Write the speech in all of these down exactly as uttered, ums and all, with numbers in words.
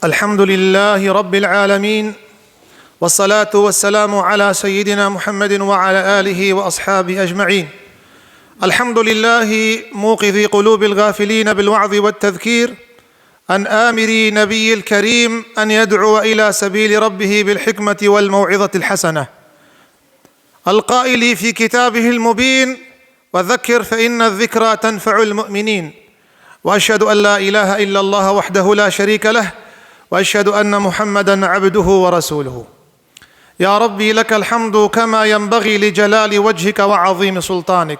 الحمد لله رب العالمين، والصلاة والسلام على سيدنا محمد وعلى آله وأصحابه أجمعين. الحمد لله موقظ قلوب الغافلين بالوعظ والتذكير، الآمر نبيه الكريم أن يدعو إلى سبيل ربه بالحكمة والموعظة الحسنة، القائل في كتابه المبين: "وذكر فإن الذكرى تنفع المؤمنين". وأشهد أن لا إله إلا الله وحده لا شريك له، وأشهد أن محمدا عبده ورسوله. يا ربي، لك الحمد كما ينبغي لجلال وجهك وعظيم سلطانك.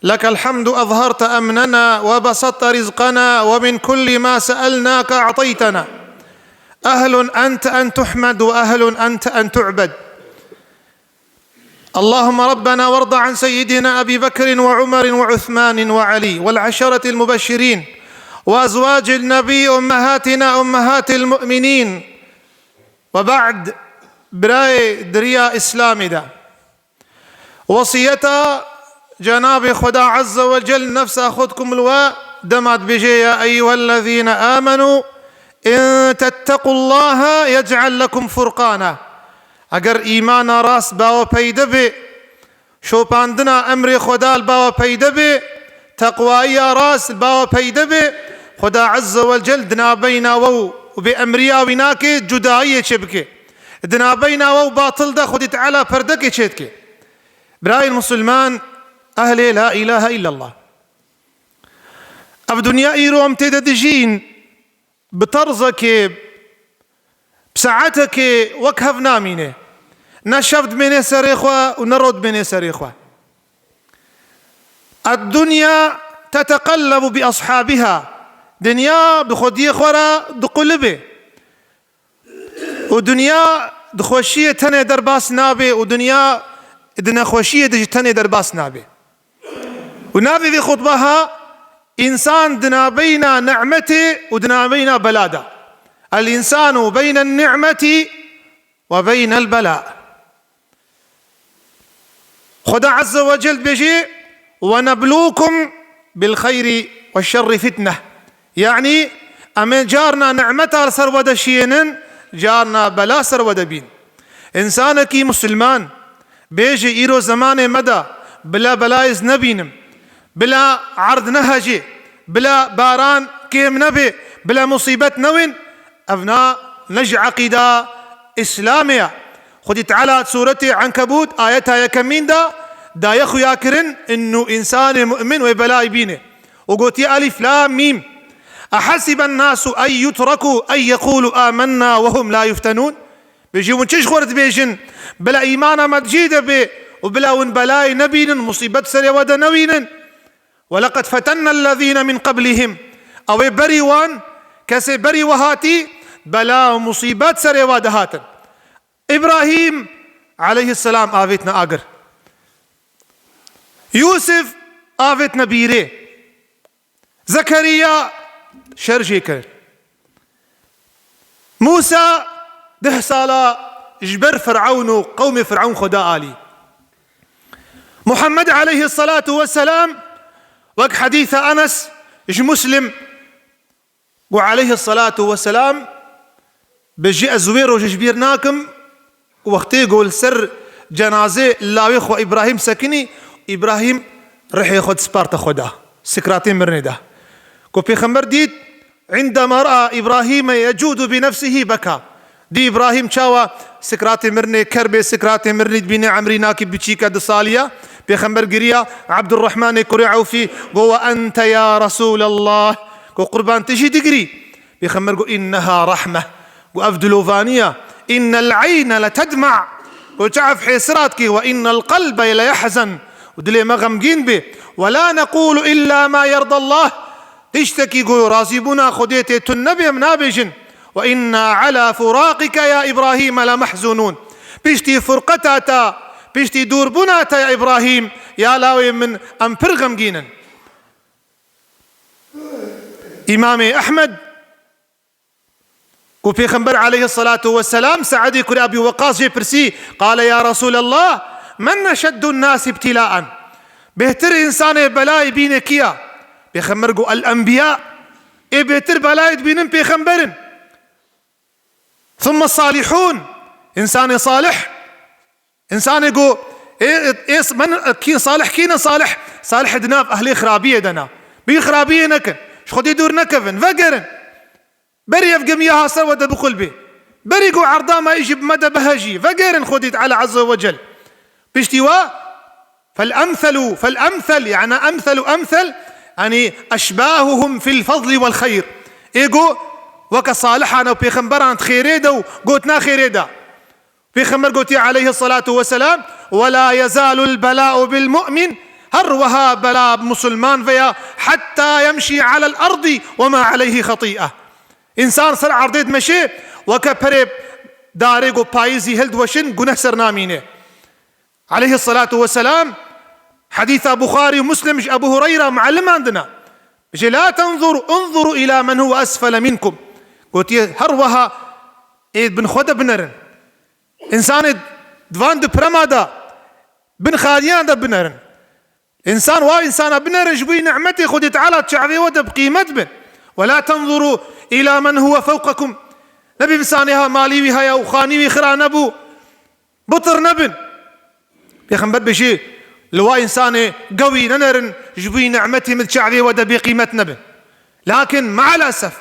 لك الحمد، أظهرت أمننا وبسطت رزقنا، ومن كل ما سألناك أعطيتنا. أهل أنت أن تحمد وأهل أنت أن تعبد. اللهم ربنا وارض عن سيدنا أبي بكر وعمر وعثمان وعلي والعشرة المبشرين وأزواج النبي أمهاتنا أمهات المؤمنين. وبعد، برای دریا ئیسلامی دا، وەسیەتا جەنابی خودا عەززە وە جەل نەفسا خۆت کومل وە دەمات بێژێ: يا أيها الذين آمنوا إن تتقوا الله يجعل لكم فرقانا. ئەگەر ئیمانا ڕاست باوە پەیدە بێ، شۆپاندنا ئەمرێ خودا باوە پەیدە بێ، تەقواییا ڕاست باوە پەیدە بێ، خودا عەززە وە جەل دنابەینا وە و بێ ئەمریا وی ناکێ جوداییە چێ بکێ. دنابەینا وە و باتڵ دە خودی تەعالا پەردەکێ چێ دکێ. برایل موسلمان، ئەهلێ لا ئیلاهە ئیلا اللە. ئەڤ دنیا ئیرۆ ئەم تێدە دژین، بە تەڕزەکێ، بە سەعەتەکێ وەک هەڤ نامینێ. نە شەڤ دمێنێ سەرێ خوە و نە ڕۆ دمێنێ سەرێ خوە. الدنيا تتقلب بأصحابها. دنیا بە خودیێ خوەرا دقولبێ. و دنیا دخوەشیێ تەنێ دەرباس نابێ و دنیا دنەخوەشیێ دژ تەنێ دەرباس نابێ. و ناوی وی خطبه ها، ئینسان دنابەینا نعمەتێ و دنابەینا بەلادا. الإنسان بين النعمة وبين البلاء. خودا عەززە وە جەل بێژێ: "ونبلوكم بالخير والشر فتنة". یعنی، ئەمێ جارنا نعمەتا سەر وەدەشیێنن، جارنا بەلا سەر وەدەبین. ئینسانەکی موسلمان بێژێ: ئیرۆ زەمانێ مەدا، بلا بەلایز نەبینم، بلا عەرد نەهەژێ، بلا باران کێم نەبێ، بلا موسیبەت نەوێن، ئەڤنا نەژ عەقیدا ئیسلامێە. خودی تەعالا سورەتێ عەنکەبوت ئایەتا یەکەمیندا دایە خویاکرن، ئنو ئینسانێ مؤمن وێ بەلای بینێ. و گۆتی: ألف لام ميم. أحسب الناس أن يتركوا أن يقولوا آمنا وهم لا يفتنون. بێژی ون چش خوەرد بێژن، بلا ئیمانا مەدجی دەبێ و بلا ون بەلای نەبینن، موسیبەت سەرێ وەدە نەوینن. ولقد فتنا الذين من قبلهم. ئەوێ بەری وان، کەسێ بەری وەهاتی، بەلا و موسیبەت سەرێ وەدە هاتن. ئیبراهیم عەلەیهی سەلام ئاوێتنە ئاگر. یوسف ئاوێتنە بیرێ. زەکەریا شەرژێ کرد. موسا دە ساڵە ژبەر فەرعەون و قەومێ فەرعەون خودا ئالی. محەممەد عەلەیهی سەلات و وەسەلام، وەک حەدیثە ئەنەس ژ موسلم، گو عەلەیهی سەلات و وەسەلام، بێژی ئەز وێ ڕۆژ ژ بیر ناکم، وەختێ گۆ لە سەر جەنازێ لاوێ خۆ ئیبراهیم سەکنی، ئیبراهیم ڕحێ خۆ سپارتە خۆدا، سکراتێ مرنێدا. کو پێخەمبەر دیت، عندما رأى إبراهيم يجود بنفسه بكى. دی ئیبراهیم چاوە سکراتێ مرنێ، کەر بێ سکراتێ مرنی دبینێ، عەمری ناکی بچیکە دە ساڵیە. پێخەمبەر گریا، عەبدولڕەحمانێ کوڕێ عەوفی گۆ: وأنت يا رسول الله. گۆ قوربان تژی دگری. پێخەمبەر گۆ: إنها رحمة. گۆ ئەڤ دلۆڤانیە. إن العين لتدمع. گۆ چاڤ حێسرات کی. وإن القلب ليحزن. و دلێ مە غەمگین بێ. ولا نقول إلا ما يرضى الله. هیچ تەکی گۆ ڕازیبوونا خودێ تێ تون نەبێ، ئەم نابێژن. وإنا على فراقك يا إبراهيم لمحزونون. پشتی فرقەتا تا، پشتی دووربوونا تا یا ئیبراهیم، یا لاوێ من ئەم پر غەمگینن. ئیمامێ ئەحمەد گۆ پێخەمبەر عەلەیهی سەلات و وەسەلام سەعدی کوری ئەبی وەقاس ژێ پرسی، قال يا رسول الله من أشد الناس ابتلاء. بێتر ئینسانێ بەلای بینێ کیە؟ پێخەمبەر گۆ: الأنبياء. ئێ بێتر بەلای دبینن پێخەمبەرن. ثم الصالحون. Însanê salih. Însanê ku ê, ê, ê, men, kî salih, kî ne salih? Salih di nav ehlê xirabiyê de ne. Bi xirabiyê nekin. Ji Xwedê dûr nekevin. Vegerin. Berî ev gemiya ha ser we de biqulbê. Berî ku erda me î jî bi me de bihejî. Vegerin Xwedê Teala Azze ve Cel. Piştî wa, فالأمثل فالأمثل، yani أمثل أمثل، yani أشباههم في الفضل والخير. Ê ku weke salihan û pêxemberan di xêrê de û gotina xêrê de. Pêxember gotiye aleyhissalatu vesselam: "ولا يزال البلاء بالمؤمن." Her wiha bela bi musulman ve ya, "حتى يمشي على الأرض وما عليه خطيئة." Însan ser erdê dimeşê, weke perê darê ku payîzî hildweşin, guneh ser namîne. Aleyhissalatu vesselam, hedîsa Buxarî û Muslim ji Ebu Hureyra mualliman dina. Bije: "لا تنظروا، انظروا إلى من هو أسفل منكم." Gotiye, her wiha ê bin xwe de binerin. Însanê di van di pirema de, bin xaniyan de binerin. Însan wa însana binerin, ji bo nimetê Xwedê Teala çavê we de bi qîmet bin. "ولا تنظروا إلى من هو فوقكم." Nebê însanê ha malî wî heye û xanî wî xira nebû. Bitir nebin. Pêxember bêjî, li wa însanê gewî nenerin, ji bo nimetê min çavê we de bêqîmet nebin. Lakin maalesef,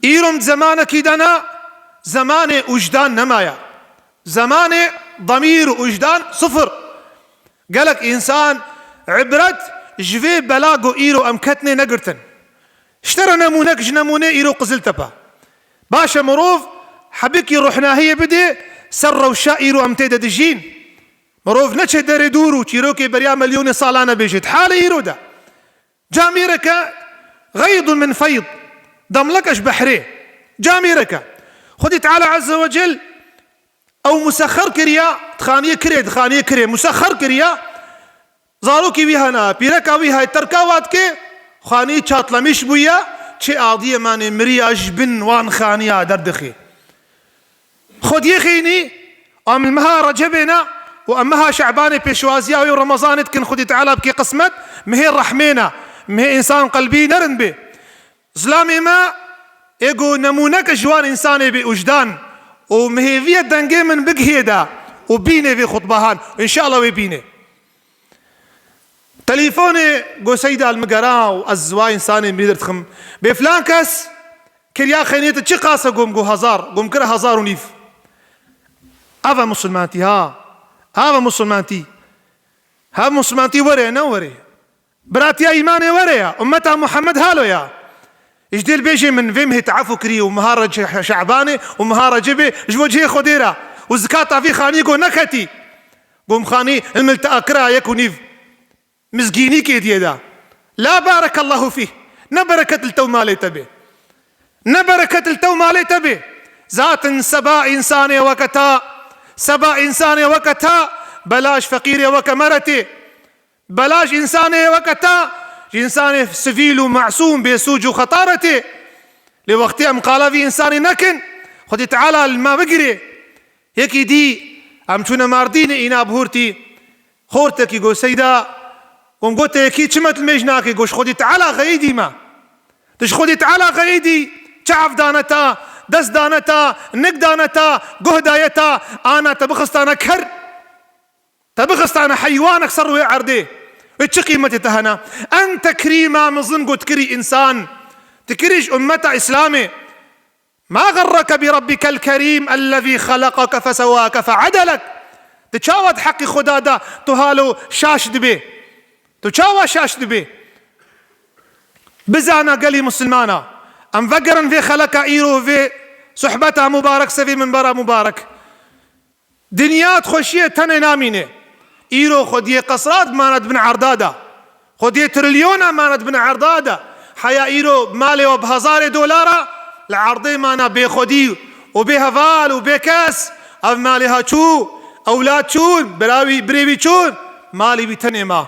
îro em di zemanekî de ne, zemanê wijdan nemaye. Zemanê demîr û wijdan sifir. Gelek însan îbret ji vê bela ku îro em ketnê negirtin. Ji te re nemûnek ji nemûnê îro Qiziltepe. Baş e mirov hebikî ruhnahiyê bidê ser rewşa îro em tê de dijîn. Mirov neçe derê dûr û çîrokê beriya milyonê salan e bêjê. Di halê îro de. Camêreke غيض من فيض. Demleke ji behrê. Camêreke. Xwedê Teala Azze ve Cel ew musexxer kiriya, di xaniyê kirê, di xaniyê kirê, musexxer kiriya. Zarokê wî hene, pîreka wî hay terka wa dike, xanî çatlemîş bûye, çê adiyê manê miriya ji bin wan xaniya derdixê. Xwediyê xeynî, em li meha Recebê ne û em meha Şebanê pêşwaziya wê û Remezanê dikin, Xwedê Teala bike qismet, mihê rehmê ne, mihê însan qelbî nerin bê. Zilamê me, ê ku nemûneke ji wan însanê bê wijdan û mihêviye dengê min bigihê de û bînê vê xutbahan. Înşallah wê bînê. Telîfonê go Seyda li min gera û ez wa însanê mîdir dixim. Bê filan kes kiriya xeyniyê te çi qas e, gom go hezar, gom kire hezar û nîv. Ava musulmantî ha. Ava musulmantî. Ha musulmantî were, ne were. Biratiya îmanê were ya, ummeta Muhammed halo ya. Ji dê li bêjê min vê mihê teafû kirî û meha Rece-, Şebanê û meha Recebê ji bo cihê Xwedê re û zikata vî xanî go neketî. Gom xanî li min teakira yek û nîv. Mizgînî kê diyê de. La barekallahu fîh. Ne bereket li te û malê te bê. Ne bereket li te û malê te bê. Zaten seba însanê weke ta, seba însanê weke ta, belaş feqîrê weke meretê. Belaş însanê weke ta, ji însanê sivîl û masûm, bêsûc û xetare tê. Lê wextê em qala vî însanê nekin, Xwedê Teala li me bigirê. Yekî dî, em çûne Mardînê îna bihurtî, xortekî go Seyda, gom gote yekî çima tu mêj nakê, go ji Xwedê Teala xeyidî me. Tu ji Xwedê Teala xeyidî, çav dane ta, dest dane ta, nik dane ta, guh daye ta, ana te bixistane ker. Te bixistane heywanek ser rûyê erdê. Wê çi qîmetê te hene? En tekrîma mezin got kirî însan. Tu kirî ji ummeta Îslamê. ما غرك بربك الكريم الذي خلقك فسواك فعدلك. Tu çawa di heqî Xuda de tu halo şaş dibê? Tu çawa şaş dibê? Bizana gelî musulmana. Em vegerin vê xeleka îro, vê sohbeta mubarek, sevê minbera mubarek. Dinya di xweşiyê tenê namîne. Îro xwediyê qesra di mane di bin erda de. Xwediyê trilyona mane di bin erda de. Heya îro malê we bi hezarê dolara, li erdê mane bêxwedî û bê heval û bê kes. Ev malê ha çû, ewlad çûn, birê wî, birê wî çûn, malê wî tenê ma.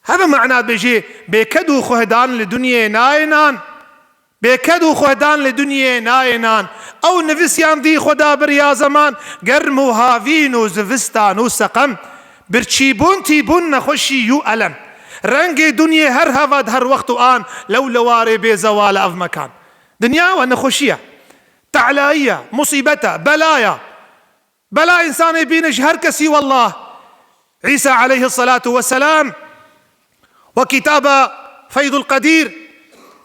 Heve mana dibêjê, bêked û xwehdan li dinyê nayê nan. Bêked û xwehdan li dinyê nayê nan. Ew nivîsyan dî xwe da biriya zeman, germ û havîn û zivistan û seqem. Birçîbûn, tîbûn, nexweşî yû elem. Rengê dinyê her hevat, her wext û an, lew lewarê bê zewal ev mekan. Dinya we nexweşî ye. E'laiye, musîbet e, bela ye. Bela însanê bîne ji her kesî, wallah. Îsa aleyhisselatu vesselam we kitaba Feydul Qedîr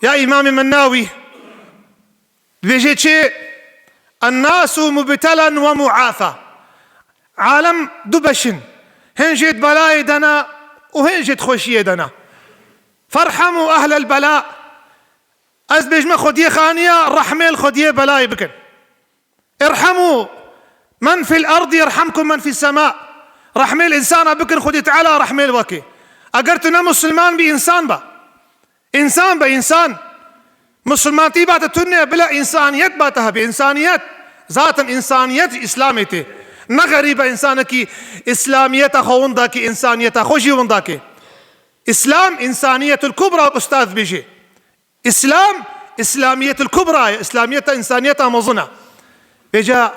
ya Îmamê Mennawî dibêje çi? Ennasu mubtelen ve muafa. Alem du beş in. Hin jê di belayê de ne û hin jê di xweşiyê de ne. Ferhemu ehlel bela. Ez bêjme Xwediyê xaniya, rehmê li Xwediyê belayê bikin. Irhemu men fil erd yerhamkum men fis sema. Rehmê li însana bikin, Xwedê Teala rehmê li we ke. Eger tu ne musulman bî, însan be. Însan be, însan. Musulmantî ba te tune, bila însaniyet ba te hebe, însaniyet. Zaten însaniyet ji Îslamê tê. Ne xerîb e însanekî Îslamiyeta xwe winda ke, însaniyeta xwe jî winda ke. Îslam, însaniyetul kubra, ustaz dibêje. Îslam, Îslamiyetul Kubra ye, Îslamiyeta însaniyeta mezin e. Vêca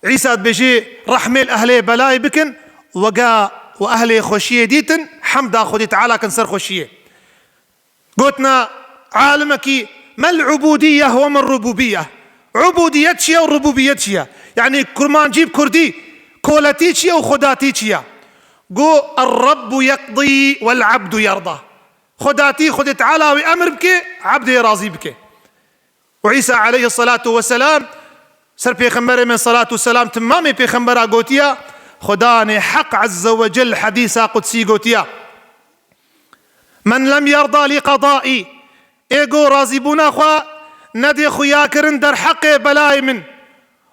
Îsa dibêjê, rehmê li ehlê belayê bikin, wega we ehlê xweşiyê dîtin, hemda Xwedê Teala kin ser xweşiyê. Gotina alimekî, mel ubudiyye ve mel rububiyye. Ubudiyet çi ye û rububiyet çi ye? Yanî kurmancî bi kurdî, koletî çi ye û xwedatî çi ye? Got, er-Rabbu yeqdî vel abdu yerda. Xwedatî, Xwedê Teala wê emir bike, ebdê razî bike. Û Îsa aleyhisselatu vesselam ser pêxemberê me selat û selam timamê pêxembera gotiya, Xudanê Heq Azze ve Cel hedîsa qudsî gotiya, men lem yerda li qedai, ê go razîbûna xwe nedê xuyakirin derheqê belayê min,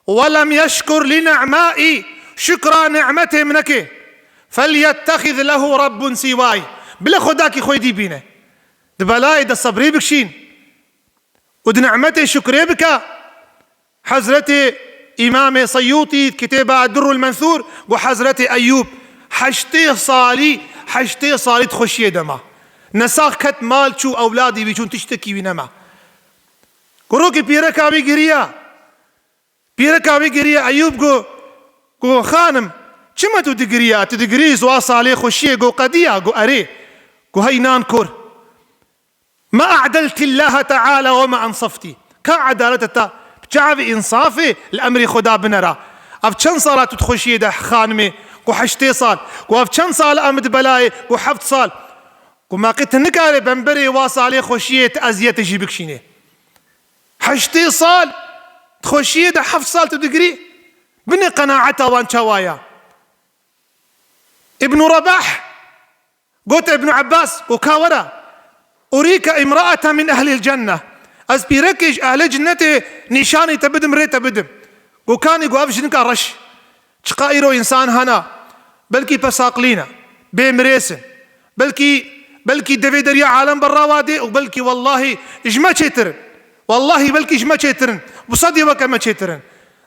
we lem yeşkur li ne'mai, şukra ni'metê min neke, felyettexiz lehu rabbun sîway, bile xwedakî xwe dî bîne. Di belayê de sebrê bikişîn û di ni'metê şukrê bike. Hezretê Îmamê Seyyûtî di kitêba Durrul Mensûr got, Hezretê Eyyûb heştê salî, heştê salî di xweşiyê de ma. Ne sax ket, mal çû, ewladî wî çûn, tiştekî wî nema. Kurokê pîreka wî giriya. Pîreka wî giriya, Eyûb got, got, Xanim, çima tu digiriya? Tu digirî ji wa salê xweşiyê? Got, Qediya? Got, Erê. Got, Hey nan kor. Ma a'deltillâhe teâlâ ve ma ensaftî. Ka edaleta te bi çavê însafê li emrê Xweda binera. Ev çend sala tu di xweşiyê de, xanimê? Got, Heştê sal. Got, Ev çend sal em di belayê? Got, Heft sal. Got, Ma qê tu nikarê bemberê wa salê xweşiyê tu eziyetê jî bikişînê? Heştê sal di xweşiyê de, heft sal tu digirî? Binê qenaeta wan çawa ya? Îbnû Rebah got, Îbnû Ebbas got, Ka were, urîke îmraeten min ehlil cenne. Ez pîrekê ji ehlê cinnetê nîşanî te bidim, rê te bidim. Got, Kanî? Got, Ev jinika reş. Çiqa îro însan hene, belkî pesaqlî ne, bê mirês in, belkî, belkî devê derya alem berawa dê û belkî wellahî ji me çêtir in. Wellahî belkî ji me çêtir in. Bi sedê weke me çêtir in.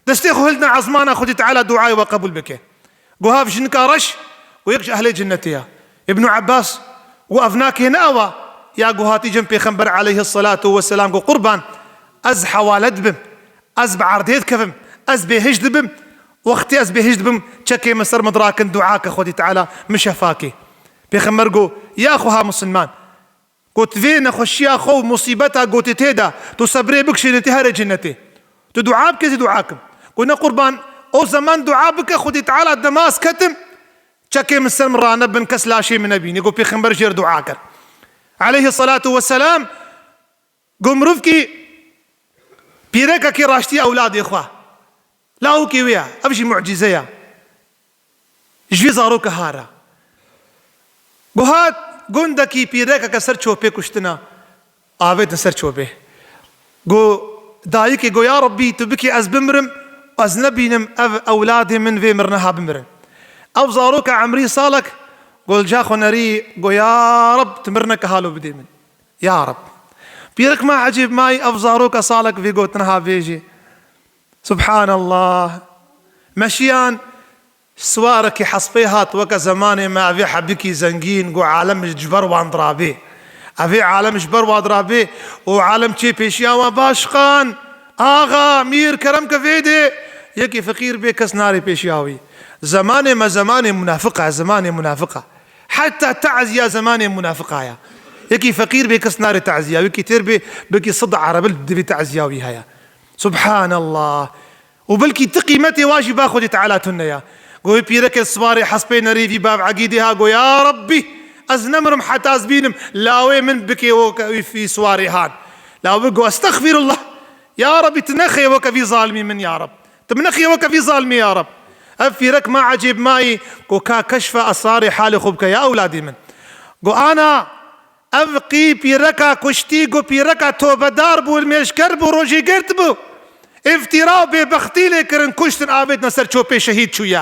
Destê xwe hildine ezmana, Xwedî Teala duayê we qebûl bike. Got, Ev jinika reş, got, Yek ji ehlê cinnetê ya. Îbnû Ebbas got, Ev nakê ne ew a ya ku hatî cem Pêxember aleyhisselatu vesselam got, Qurban, ez hewale dibim, ez bi erdê dikevim, ez bêhişt dibim. Wextê ez bêhişt dibim, çekê min ser min dirakin, dua ke Xwedî Teala min şefa kê. Pêxember got, Ya xweha misilman, got, Vê nexweşiya xwe û musîbeta gotê tê de, tu sebrê bikişînî, tê herê cinnetê. Tu dua bike, ez ê dua kim. Got, Ne qurban, o zeman dua bike, Xwedî Teala dema ez ketim, çekê min ser min ranebin, kes laşê min nebînî. Got, Pêxember jêr dua kir aleyhisselatu vesselam. Got, Mirovkî pîrekekî raştiye ewladê xwe. Lawikê wê ye. Ev jî mucîze ye. Ji vî zaroke hare. Got, hat gundekî pîrekeke ser çopê kuştina. Avêtin ser çopê. Got, dayikê got, Ya Rebbî, tu bikî ez bimirim, ez nebînim ev ewladê min vê mirneha bimirin. Ev zaroke emrî salek, got, Li ca xwe nerî, got, Ya Reb, tu mirneke halo bidê min. Ya Reb. Pîrek ma ecêb mayî ev zaroka salek vê gotinha bêjê. Subhanallah. Meşiyan siwarekî hespê hat weke zemanê me, evê hebikî zengîn, got, Alem ji ber wan dirabê. Evê alem ji ber wan dirabê û alem çê pêşiya wan, Başkan, axa, mîr, kerem ke vê dê. Yekî feqîr bê, kes narê pêşiya wî. Zemanê me zemanê munafiqa, zemanê munafiqa. Heta teziya zemanê munafiqa ya. Yekî feqîr bê, kes nare teziya. Yekî têr bê, belkî sed erebil divê teziya wî heye. Subhanallah. Û belkî ti qîmetê wa jî ba Xwedê Teala tune ya. Go wê pîrekê siwarê hespê nerî vî bav egîdê ha, go, "Ya Rabbî, ez nemirim heta ez bînim, lawê min bikê weke vî siwarê han." Lawê go, "Estexfirullah. Ya Rabbî, tu nexê weke vî zalimî min ya Rab. Tu min nexê weke vî zalimî ya Rab." Ev pîrek ma ecêb mayî, go, "Ka keşfe esrarê halê xwe bike ya ewladê min." Go, "Ana, ev qî pîreka kuştî, go pîreka tobedar bû, mêşker bû, rojî girt bû. Îftira û bêbextî lê kirin, kuştin, avêtine ser çopê şehîd çûye.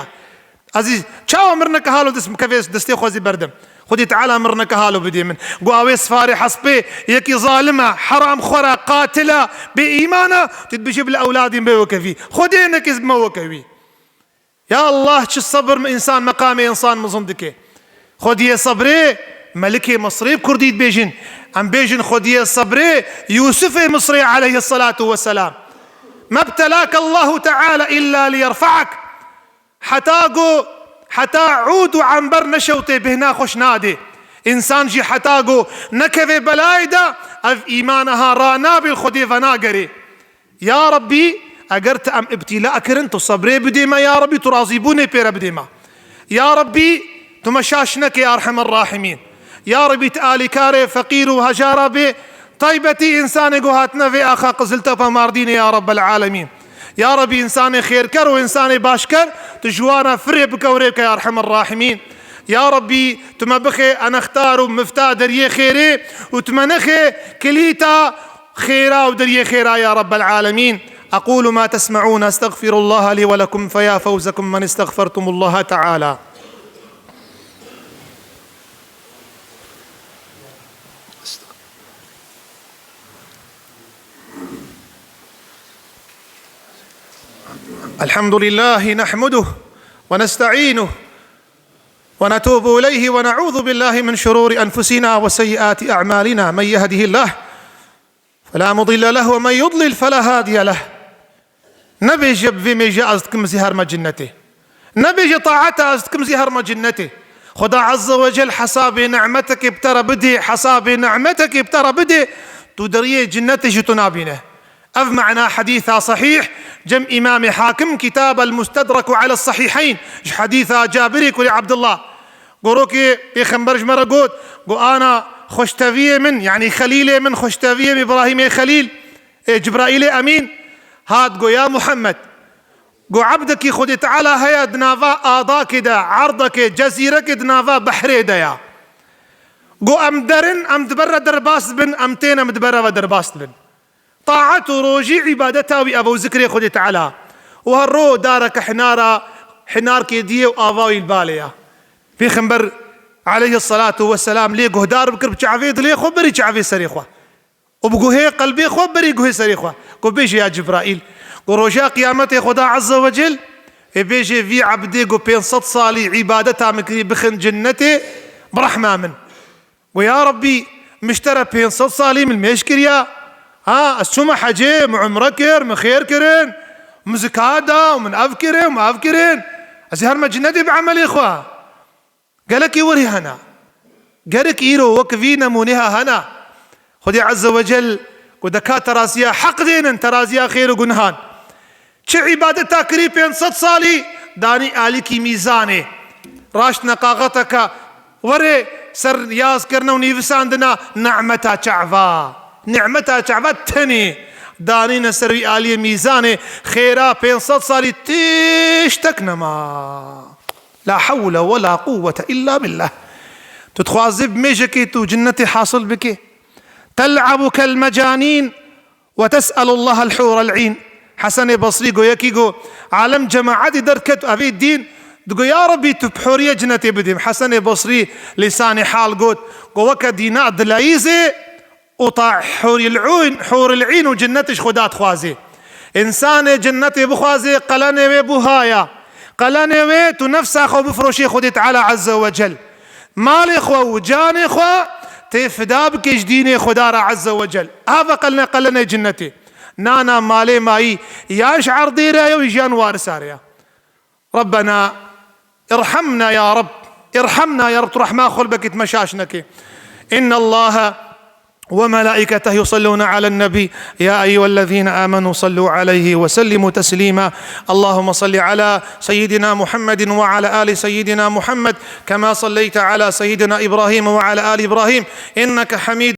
Ezîz, çawa mirneke halo dest kevê destê xwe zî berdim. Xwedî Teala mirneke halo bidê min." Go, "Awê sifarê hespê, yekî zalim e, heramxwar e, qatil e, bêîman e, tu dibêjî bila ewladî me weke vî. Xwedê nekê me weke wî." Ya Allah, çi sebir mi însan, meqamê însan mizin dike. Xwediyê sebrê, Melikê Misrê bi Kurdî dibêjin. Em bêjin Xwediyê sebrê, Yûsifê Misrê aleyhisselatu vesselam. "Ma btelake Allahu Teala illa liyerfa'ak." Heta go, heta ûd û ember neşewtê bêhna xweş nadê. Însan jî heta go nekeve belayê de, ev îmana ha ranabê li Xwedê venagerê. Ya Rabbî, eger tu em îbtîla kirin, tu sebrê bidê me, ya Rabbî, tu razîbûnê pê re bidê me. Ya Rabbî, tu me şaş neke, ya Erhemer Rahimîn. Ya Rabbî, tu alîkarê feqîr û hejara bê, taybetî însanê ku hatine vê axa Qiziltepe Mardînê, ya Rabbel Alemîn. Ya Rabbî, însanê xêrker û însanê başker, tu ji wan re firê bike û rê bike, ya Erhemer Rahimîn. Ya Rabbî, tu me bixê enextar û mifta deriyê xêrê û tu me nexê kilîta خيرا ودرية خيرا يا رب العالمين. أقول ما تسمعون، أستغفر الله لي ولكم، فيا فوزكم من استغفرتم الله تعالى. الحمد لله نحمده ونستعينه ونتوب إليه ونعوذ بالله من شرور أنفسنا وسيئات أعمالنا. من يهده الله فلا مضل له ومن يضلل فلا هادي له. Nebêje bi vê mêje ez dikim zî herme cinnetê. Nebêje taeta ez dikim zî herme cinnetê. Xuda Azze ve Cel hesabê nimetekê bi te re bidê, hesabê nimetekê bi te re bidê, tu deriyê cinnetê ji tu nabîne. Ev mana hedîsa sehîh, cem Îmamê Hakim, Kitab el-Mustedreku ala Sehîheyn, ji hedîsa Cabirê kurê Abdullah. Gorokê Pêxember ji me re got, got, "Ana, xweşteviyê min, yanî xelîlê min, xweşteviyê min, Îbrahîmê Xelîl, ê Cibraîlê Emîn, hat got, ya Muhammed, got, ebdekî Xwedê Teala heye di nava adakê de, erdekê, cezîrekê di nava behrê de ya. Got, em derin, em di ber re derbas dibin, em tên, em di ber re ve derbas dibin." Taet û rojî îbadeta wî ev û zikrê Xwedê Teala. Û her ro dareke hinara, hinarkê diyê û ava wî li balê ya. Pêxember aleyhisselatu vesselam lê guhdar bikir bi çavê dilê xwe berî çavê serê xwe. Û bi guhê qelbê xwe berî guhê serê xwe. Ku bêje ya Cibraîl. Ku roja qiyametê Xweda Azze ve Cel ê bêje vî ebdê ku pênc sed salî îbadeta min kirî bixin cinnetê bi rehma min. Got, ya Rabbî, min ji te re pênc sed salî min mêj kiriya. Ha, ez çûme hecê, min umre kir, min xêr kirin, min zikat da, min ev kirin, min ev kirin. Ez ê herme cinnetê bi emelê xwe. Gelekî wirî hene. Gerek îro wek vî nemûneha hene. Xwedê Azze ve Cel ku deka teraziya heq dênin, teraziya xêr û gunehan. Çi îbadeta kirî pênc sed salî, danî alîkî mîzanê. Raştine qaxeteke, werê ser yaz kirine û nivîsandina nimeta çava. Nimeta çava tenê danîne ser wî aliyê mîzanê, xêra pênc sed salî tiştek nema. La hewle we la quwwete illa billah. Tu dixwazî bi mêjekê tu cinnetê hasil bikî? Tel'abu kel mecanîn. Ve tes'elullahel hûrel în. Hesenê Basrî go, yekî go, alem cemaetî derket evê dîn, digo, ya Rabbî, tu bi hûriyê cinetê bidîm. Hesenê Basrî lîsanê hal got, go, weke dîna dileyîzê û ta hûril ûn, hûril în û cinnet ji Xweda dixwazê. Însanê cinnetê bixwazê, qelenê wê buha ya. Qelenê wê tu nefsa xwe bifroşê Xwedê Teala Azze ve Cel. Malê xwe û canê xwe tê fida bike ji dînê Xweda re Azze ve Cel. Ava qelne qelenê cinnetê. Nana malê mayî yan ji erdê re ye û yan warisa re ye. Rabbena irhamna ya Rab. Irhamna ya Rab. Tu rehma xwe li bekit me şaş neke. Inna Allaha وملائكته يصلون على النبي، يا أيها الذين آمنوا صلوا عليه وسلموا تسليما. اللهم صل على سيدنا محمد وعلى آل سيدنا محمد كما صليت على سيدنا إبراهيم وعلى آل إبراهيم إنك حميد